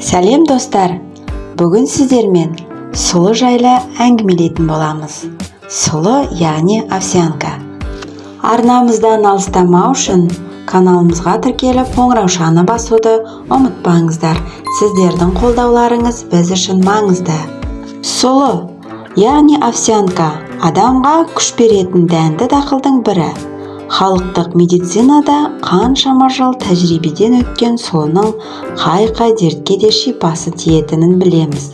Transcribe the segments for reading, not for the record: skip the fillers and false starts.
Сәлем, достар! Бүгін сіздермен сұлы жайлы әңгімелейтін боламыз. Сұлы, яғни овсянка. Арнамыздан алыстамау үшін каналымызға тіркеліп, қоңыраушаны басуды ұмытпаңыздар. Сіздердің қолдауларыңыз біз үшін маңызды. Сұлы, яғни овсянка, адамға күш беретін дәнді дақылдың бірі. Халықтық медицинада қаншама жыл тәжірибеден өткен сұлының қай-қай дертке де шипасы тиетінін білеміз.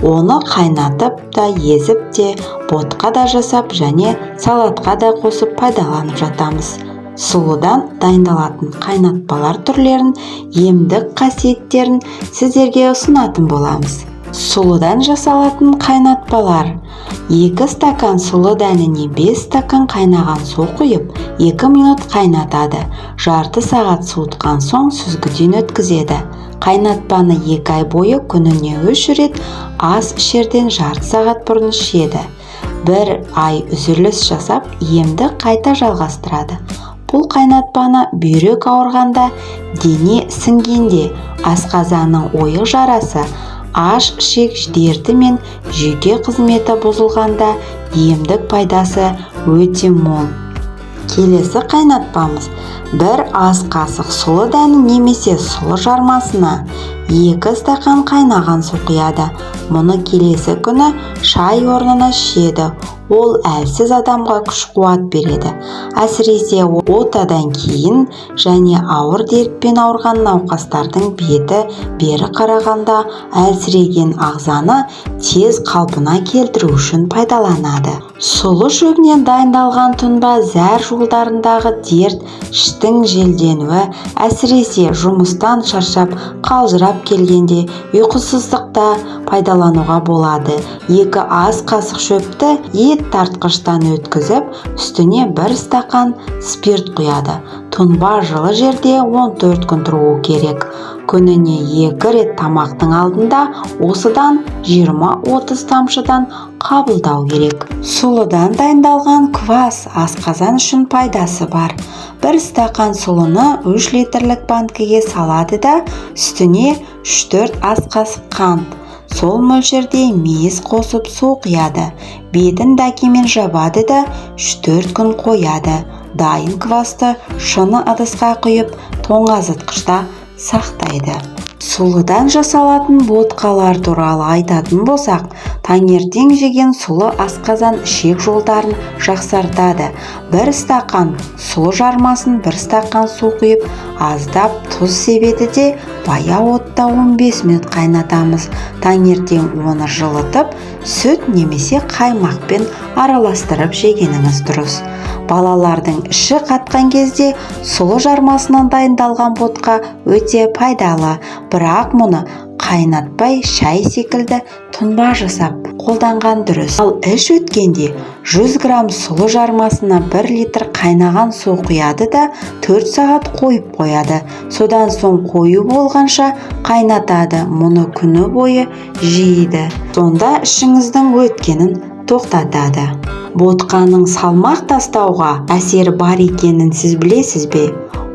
Оны қайнатып та, езіп те, ботқа да жасап және салатқа да қосып пайдаланып жатамыз. Сұлыдан дайындалатын қайнатпалар түрлерін, емдік қасиеттерін сіздерге ұсынатын боламыз. Сұлыдан жасалатын қайнатпалар: 2 стакан сұлы дәніне 5 стакан қайнаған су құйып, 2 минут қайнатады. Жарты сағат суытқан соң сүзгіден өткізеді. Қайнатпаны 2 ай бойы күніне үш рет ас ішерден жарты сағат бұрын ішеді. Бір ай үзіліс жасап, емді қайта жалғастырады. Бұл қайнатпаны бүйрек ауырғанда, дене ісінгенде, асқазанның ойық жарасы, аш ішек дерті мен жүйке қызметі бұзылғанда емдік пайдасы өте мол. Келесі қайнатпамыз: 1 ас қасық сұлы дәні немесе сұлы жармасына 2 стақан қайнаған су құяды. Мұны келесі күні шай орнына ішеді. Ол әлсіз адамға күш-қуат береді. Әсіресе отадан кейін және ауыр дертпен ауырған науқастардың беті бері қарағанда әлсіреген ағзаны тез қалпына келтіру үшін пайдаланады. Сұлы шөбінен дайындалған тұнба зәр жолдарындағы дерт, іштің желденуі, әсіресе жұмыстан шаршап, қалжырап келгенде, ұйқысыздықта пайдалануға болады. 2 ас қасық шөпті ет тартқыштан өткізіп, үстіне 1 стақан спирт құяды. Тұнба жылы жерде 14 күн тұруы керек. Күніне екі рет тамақтың алдында осыдан 20-30 тамшыдан қабылдау керек. Сұлыдан дайындалған квас асқазан үшін пайдасы бар. 1 стақан сұлыны 3 литрлік банкіге салады да, үстіне 3-4 ас қасық қант, сол мөлшерде мейіз қосып, су құяды. Бетін дәкемен жабады да, 3-4 күн қояды. Дайын квасты шыны ыдысқа құйып, тоңазытқышта сақтайды. Сұлыдан жасалатын ботқалар туралы айтатын болсақ, таңертең жеген сұлы асқазан, ішек жолдарын жақсартады. 1 стақан сұлы жармасын 1 стақан су құйып, аздап тұз себеді де, баяу отта 15 минут қайнатамыз. Таңертең оны жылытып, сүт немесе қаймақпен араластырып жегеніңіз дұрыс. Балалардың іші қатқан кезде сұлы жармасынан дайындалған ботқа өте пайдалы. Бірақ мұны қайнатпай, шай секілді тұнба жасап қолданған дұрыс. Ал іш өткенде 100 грамм сұлы жармасына 1 литр қайнаған су құяды да, 4 сағат қойып қояды. Содан соң қою болғанша қайнатады. Мұны күні бойы жейді. Сонда ішіңіздің өткенін тоқтатады. Ботқаның салмақ тастауға әсері бар екенін сіз білесіз бе?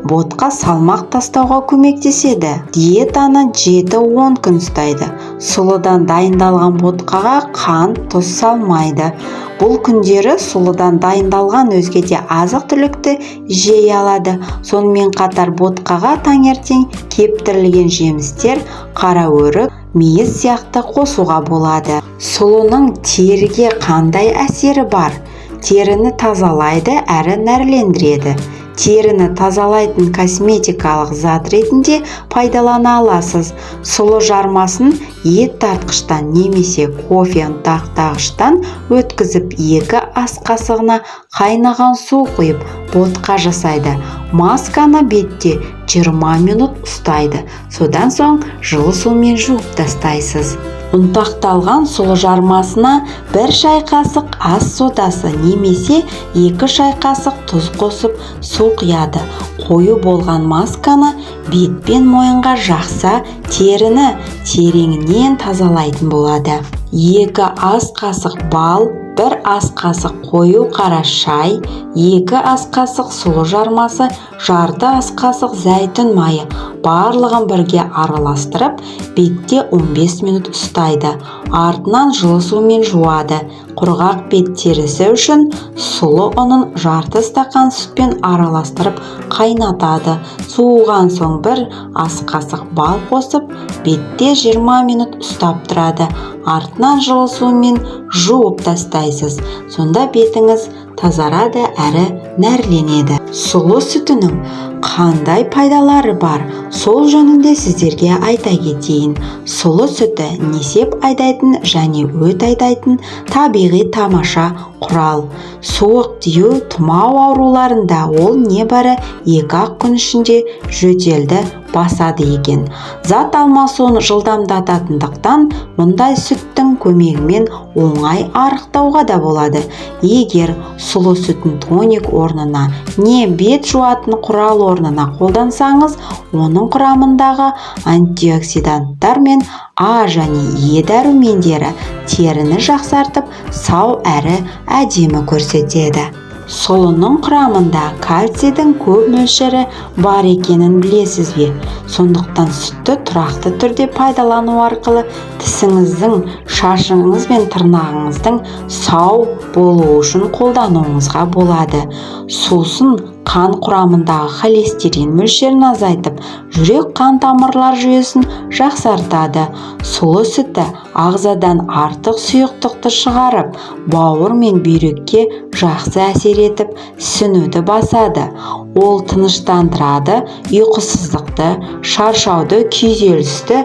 Ботқа салмақ тастауға көмектеседі. Диетаны 7-10 күн ұстайды. Сұлыдан дайындалған ботқаға қант, тұз салмайды. Бұл күндері сұлыдан дайындалған өзге де азық-түлікті жей алады. Сонымен қатар ботқаға таңертең кептірілген жемістер, қара өрік, мейіз сияқты қосуға болады. Сұлының теріге қандай әсері бар? Теріні тазалайды әрі нәрлендіреді. Теріні тазалайтын косметикалық зат ретінде пайдалана аласыз. Сұлы жармасын ет тартқыштан немесе кофе ұнтақтағыштан өткізіп, 2 ас қасығына қайнаған су құйып, ботқа жасайды. Масканы бетте 20 минут ұстайды. Содан соң жылы сумен жуып тастайсыз. Ұнтақталған сұлы жармасына 1 шай қасық ас содасы немесе 2 шай қасық тұз қосып, су құяды. Қою болған масканы бет пен мойынға жақса, теріні тереңінен тазалайтын болады. 2 ас қасық бал, 1 ас қасық қою қара шай, 2 ас қасық сұлы жармасы, жарты ас қасық зәйтүн майы, барлығын бірге араластырып, бетте 15 минут ұстайды. Артынан жылы сумен жуады. Құрғақ бет терісі үшін сұлы ұнын жарты стақан сүтпен араластырып қайнатады. Суыған соң 1 ас қасық бал қосып, бетте 20 минут ұстап тұрады. Артынан жылы сумен жуып тастайсыз. Сонда бетіңіз тазарады әрі нәрленеді. Сұлы сүтінің қандай пайдалары бар? Сол жөнінде сіздерге айта кетейін. Сұлы сүті несеп айдайтын және өт айдайтын табиғи тамаша құрал. Суық тию, тұмау ауруларында ол небәрі 2-ақ күн ішінде жөтелді басады екен. Зат алмасуын жылдамдататындықтан мұндай сүттің көмегімен оңай арықтауға да болады. Егер сұлы сүтін тоник орнына не бет жуатын құрал орнына қолдансаңыз, оның құрамындағы антиоксиданттар мен А және Е дәрумендері теріні жақсартып, сау әрі әдемі көрсетеді. Сұлының құрамында кальцийдің көп мөлшері бар екенін білесіз бе? Сондықтан сүтті тұрақты түрде пайдалану арқылы тісіңіздің, шашыңыз бен тырнағыңыздың сау болуы үшін қолдануыңызға болады. Сусын қан құрамындағы холестерин мөлшерін азайтып, жүрек қан тамырлар жүйесін жақсартады. Сұлы сүті ағзадан артық сұйықтықты шығарып, бауыр мен бүйрекке жақсы әсер етіп, ісінуді басады. Ол тыныштандырады, ұйқысыздықты, шаршауды, күйзелісті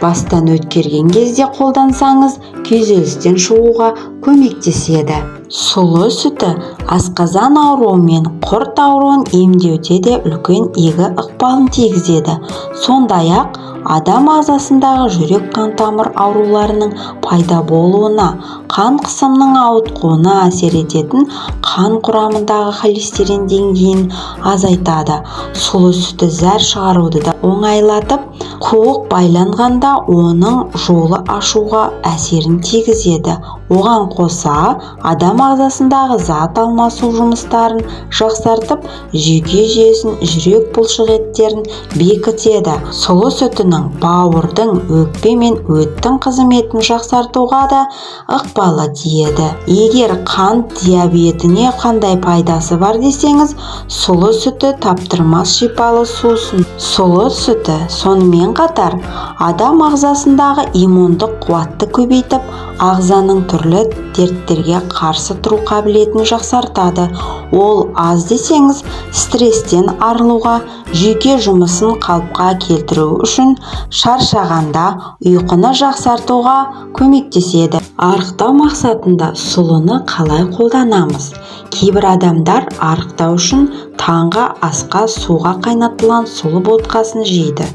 бастан өткерген кезде қолдансаңыз, күйзелістен шығуға көмектеседі. Сұлы сүті асқазан ауруы мен құрт ауруын емдеуде де үлкен игі ықпалын тигізеді. Сондай-ақ адам ағзасындағы жүрек-қан тамыр ауруларының пайда болуына, қан қысымының ауытқуына әсер ететін қан құрамындағы холестерин деңгейін азайтады. Сұлы сүті зәр шығаруды да оңайлатып, қуық байланғанда оның жолы ашуға әсерін тигізеді. Оған қоса, адам ағзасындағы зат алмасу жұмыстарын жақсартып, жүйке жүйесін, жүрек бұлшық еттерін бекітеді. Сұлы сүтінің бауырдың, өкпе мен өттің қызметін жақсартуға да ықпалы тиеді. Егер қант диабетіне қандай пайдасы бар десеңіз, сұлы сүті таптырмас шипалы сусын. Сұлы сүті сонымен қатар адам ағзасындағы иммундық қуатты көбейтіп, ағзаның түрлі дерттерге қарсы тұру қабілетін жақсартады. Ол аз десеңіз, стресстен арылуға, жүйке жұмысын қалыпқа келтіру үшін, шаршағанда ұйқыны жақсартуға көмектеседі. Арықтау мақсатында сұлыны қалай қолданамыз? Кейбір адамдар арықтау үшін таңғы асқа суға қайнатылған сұлы ботқасын жейді.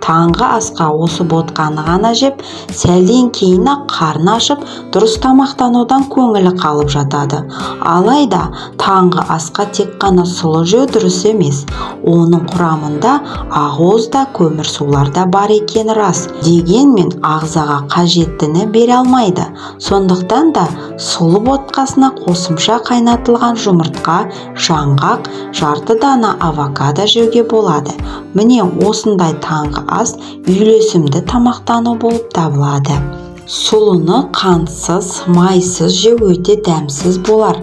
Таңғы асқа осы ботқаны ғана жеп, сәлден кейін-ақ қарны ашып, дұрыс тамақтанудан көңілі қалып жатады. Алайда таңғы асқа тек қана сұлы жеу дұрыс емес. Оның құрамында ақуыз да, көмірсулар да бар екені рас. Дегенмен ағзаға қажеттіні бере алмайды. Сондықтан да сұлы ботқасына қосымша қайнатылған жұмыртқа, жаңғақ, жарты дана авокадо жеуге болады. Міне осындай таңғы ас үйлесімді тамақтану болып табылады. Сұлыны қантсыз, майсыз жеу өте дәмсіз болар.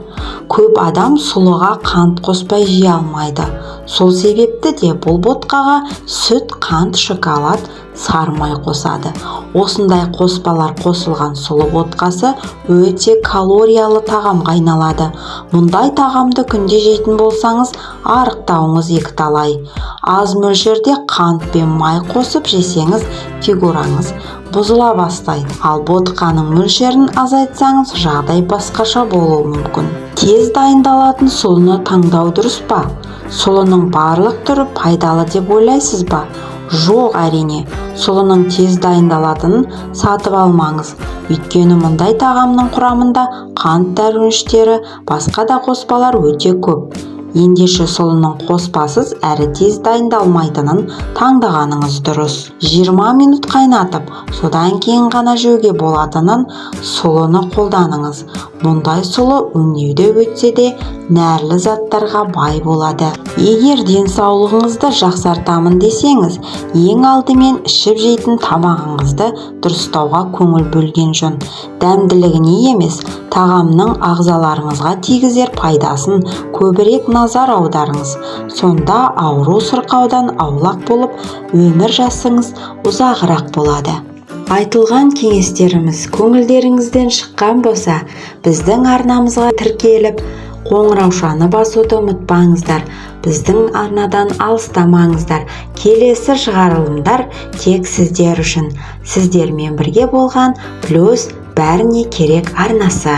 Көп адам сұлыға қант қоспай жей алмайды. Сол себепті де бұл ботқаға сүт, қант, шоколад, сары май қосады. Осындай қоспалар қосылған сұлы ботқасы өте калориялы тағамға айналады. Мұндай тағамды күнде жейтін болсаңыз, арықтауыңыз екіталай. Аз мөлшерде қант пен май қосып жесеңіз, фигураңыз бұзыла бастайды. Ал ботқаның мөлшерін азайтсаңыз, жағдай басқаша болуы мүмкін. Тез дайындалатын сұлыны таңдау дұрыс па? Сұлының барлық түрі пайдалы деп ойлайсыз ба? Жоқ, әрине. Сұлының тез дайындалатынын сатып алмаңыз. Өйткені мұндай тағамның құрамында қант дәруіштері, басқа да қоспалар өте көп. Ендеше сұлының қоспасыз әрі тез дайындалмайтынын таңдағаныңыз дұрыс. 20 минут қайнатып, содан кейін ғана жеуге болатынын сұлыны қолданыңыз. Мұндай сұлы өңдеуде өтсе де нәрлі заттарға бай болады. Егер денсаулығыңызды жақсартамын десеңіз, ең алдымен ішіп жейтін тамағыңызды дұрыстауға көңіл бөлген жөн. Дәмділігіне емес, тағамның ағзаларыңызға тигізер пайдасын көбірек назар аударыңыз. Сонда ауру сырқаудан аулақ болып, өмір жасыңыз ұзағырақ болады. Айтылған кеңестеріміз көңілдеріңізден шыққан болса, біздің арнамызға тіркеліп, қоңыраушаны басуды ұмытпаңыздар. Біздің арнадан алыстамаңыздар. Келесі шығарылымдар тек сіздер үшін. Сіздермен бірге болған Плюс бәріне керек арнасы.